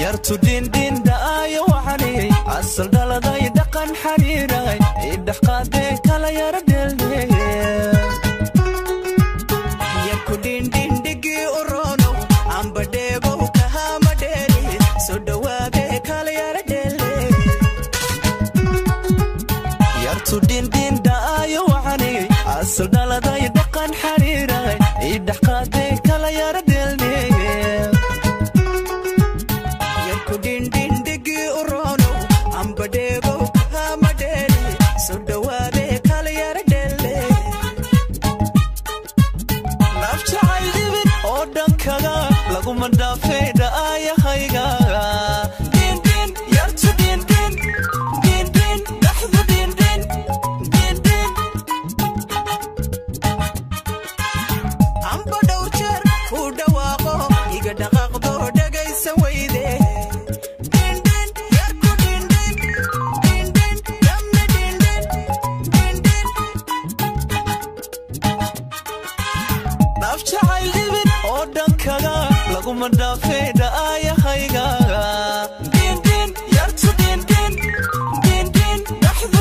Yartu dhindhindhaayo waxani asal dhaladay dhaqan xariiray idhexqaadee kala yara dheeldhee. Yarku dhindhindhigii u roonow ambadheegow kahama dheeri soo dhowaadee kala yara dheelle. Yartu dhindhindhaayo waxani asal dhaladay dhaqan xariiray idhexqaadee kala yara dheeldhee. Yarku dhindhindhigii u roonow ambadheegow kahama dheeri soo dhowaadee kala yara dheelle. Naf jacayl dhibin oo dhankaga laguma dhaafee dha'ayahayga. Dhindhin yartu dhindhin dhindhin dhaxdu dhindhin dhindhin. Amba dhowr jeer ku dhawaaqo iga dhaqaaqdo dhagaysan weyde. Dhindhin yarku dhindhin dhindhin dhamne dhindhin dhindhin. Naf jacayl dhibin oo dhankaga laguma dhaafee dha'ayahayga. Dhindhin yartu dhindhin dhindhin dhaxdu